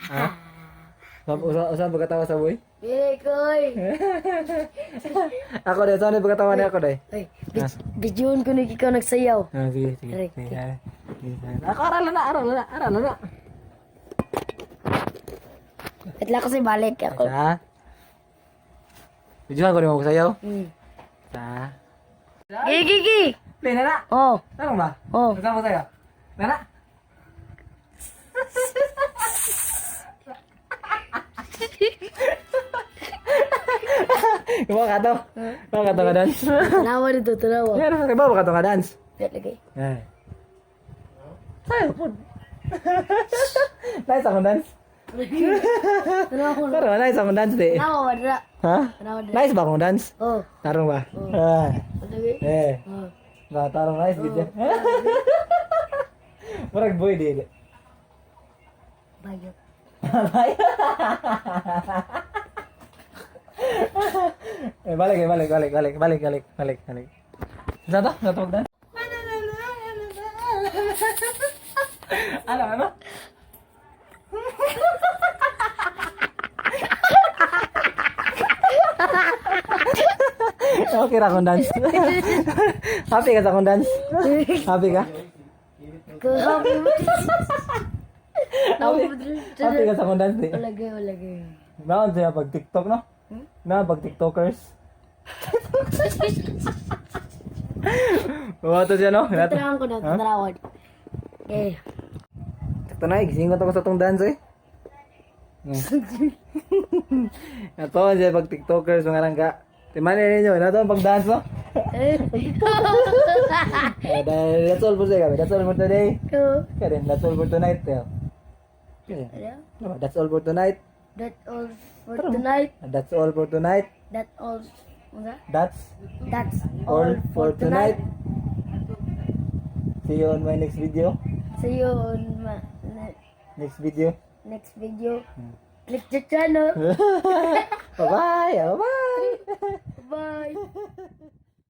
Ha? Usa pagkatawa sa boy? Dili koy. Ako dai, saan pagkatawa ni ako dai? Ay, videoon ko ni ikaw nagsayaw. Ah, sige, sige. Aray, Sige, ah. Sige, sige. Ako, aral na, aral na, aral na. At lang kasi balik ako. Sa? Videohan ko ni mo sayaw. Sa? Gigi gigi. Play na na. Oh, Tarong ba? oh. Saan mo sayaw? Na na. Kuha ka to. Kuha ka to ka dance. Tanawa dito, tanawa. Yan, ba ka to ka dance? Wait, lagi. Eh. Sayo po. Nice akong dance. Tanawa ko. Pero nice akong dance di. Tanawa wala. Ha? Tanawa dira. Nice ba akong dance? Oh, Tarong ba? Ah. lagi. Eh. Oh. Ba, tarong nice gid. Murag boy di. Bayot. Bye. Eh, balik, eh, balik, balik, balik, balik, balik, balik, balik. Saan to? Saan to magdance? Ano, ano? Okay ra akong dance. Happy ka sa akong dance? Happy ka? Kahabi. Happy, happy ka sa akong dance di? Lagi, lagi. Naon siya pag TikTok, no? Naon pag TikTokers? Bawa to siya, no? Nato. Tanawan ko na, tanawan. Eh. Ito na, gisingot ako sa tong dance, eh. Nato siya pag TikTokers, mga langga. Timani ninyo, nato ang pag-dance, no? Eh. Eh, dahil that's all for today, kami. That's all for today. Go. Kaya din, that's all for tonight, eh. Kaya din. Ano? That's all for tonight. That's all for tonight. That's all for tonight. That's all. Ano? That's That's all for tonight. See you on my next video. See you on my Next video. Next video. Click the channel. Bye-bye. Bye-bye.